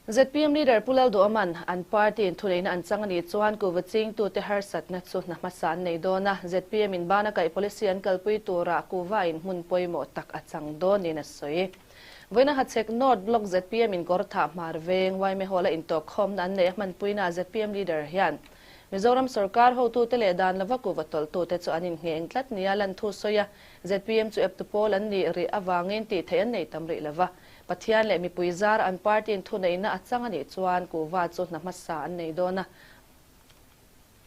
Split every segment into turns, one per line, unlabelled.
ZPM leader Pu Lalduhawma'n an party in thuneihna an chang a nih chuan kuhva chingtute harsatna chu hna hmasa an nei dawn a, ZPM in bana kaih policy an kalpui turah kuhva in hmun pawimawh tak a chang dawn niin a sawi. Vawiina Hachhek North Block ZPM in Kawrthah Hmar Veng Yma Hall a intawhkhawmna an neih a hmanpuina ZPM leader hian Mizoram sorkar hotute leh dan lova kuhva tawlhtute chu an inngheng tlat nia lan thu sawi a, ZPM chu eptu pawl an nih rih avangin tih theih an nei tam rih lova. Pathian leh mipui zar an party in thuneihna a chang a nih chuan kuhva chu hna hmasa an nei dawn a,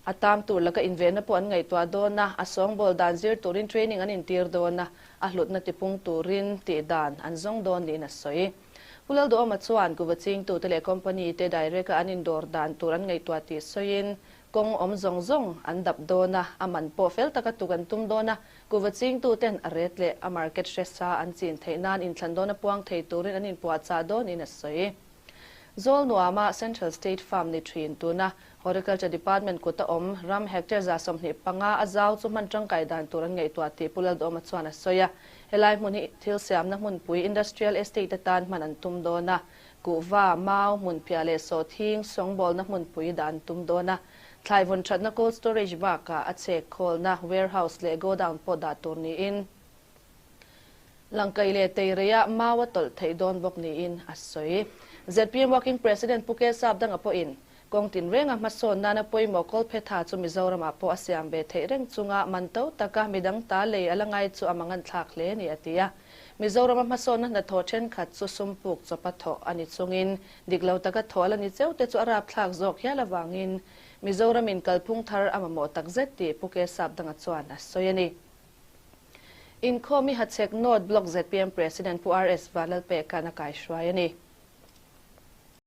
a tam tur laka invenna pawh an ngaihtuah dawn a, a sawngbawl dan zir turin training an intir dawn a, a hlutna tipung turin tih dan an zawng dawn niin a sawi. Pu Lalduhawma chuan kuhva chingtute leh company te direct a an indawr dan tur an ngaihtuah tih sawiin kawng awm zawng zawng an dap dawn a, a man pawh fel taka tuk an tum dawn a, Kuhva chingtuten a ret leh a market hre sa an chin theih nan inthlan dawn a puang thei turin an inpuahchah dawnin a sawi. Zawlnuama Central State Farm ni thin tuna Horticulture Department kut a awm ram hectare 25 a zau chu hman tangkai dan tur an ngaihtuah tih Pu Lalduhawma chuan a sawi a. Helai hmun hi thil siamna hmunpui Industrial Estate atan hman an tum dawn a. Kuhva, mau, hmunphiah leh sawhthing sawngbawlna hmunpui dah an tum dawn a. Thlai vawn thatna cold storage bakah a chhek khawlna warehouse leh godown pawh dah tur niin Langkaih leh Teireiah mau a tawlh theih dawn bawk niin a sawi. Zpm Working President Pu Kesap danga pawhin kawng tinrenga hmasawn nana pawimawh Kawlphetha chu Mizoramah pawh a siam ve theih reng chunga man to taka midang ta lei a la ngai chu a manganthlak hle ni a ti a. Mizorama hmasawnna hnathawh thenkhat chu sum puk chawpa thawh a ni chungin Dik lo taka thaw a la ni cheu te chu a rapthlak zawk hial avangin Mizoramin kalphung thar a mamawh tak zet tih Pu Kesap danga chuan a sawi a ni. Inkhawm i Hachhek North Block zpm President Pu RS Vanlalpeka'n a kaihruai a ni.